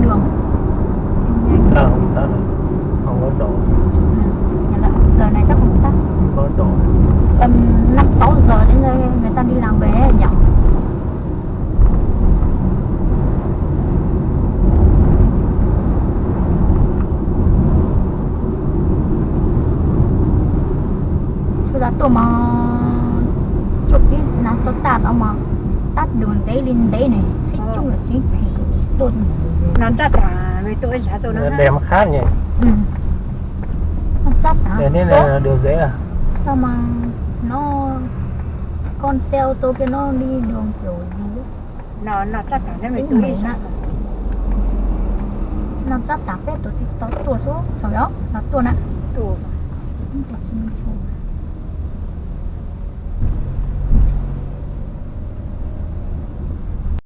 Đường. Tao không tắt rồi. Không có đổ. Ừ, giờ này chắc không tắt. Không có đổ. Tầm năm sáu giờ đến đây người ta đi làm về ấy nhỉ? Sawv daws tuaj mas tsuas tib nas tau tag tau mas tab dua ntev li ntev ne, sib coob lawm tib phem tuaj. No tab tom tuaj ib sab tuaj no. Đẹp khá nhỉ. No tab tom tuaj. Sao mà nó, con xe ô tô kia nó đi đường kiểu gì á. No tab tom neb tuaj ib sab. No tab tom peb tuaj tsis tau tuaj xwb, thaum no no tuaj na. Tuaj.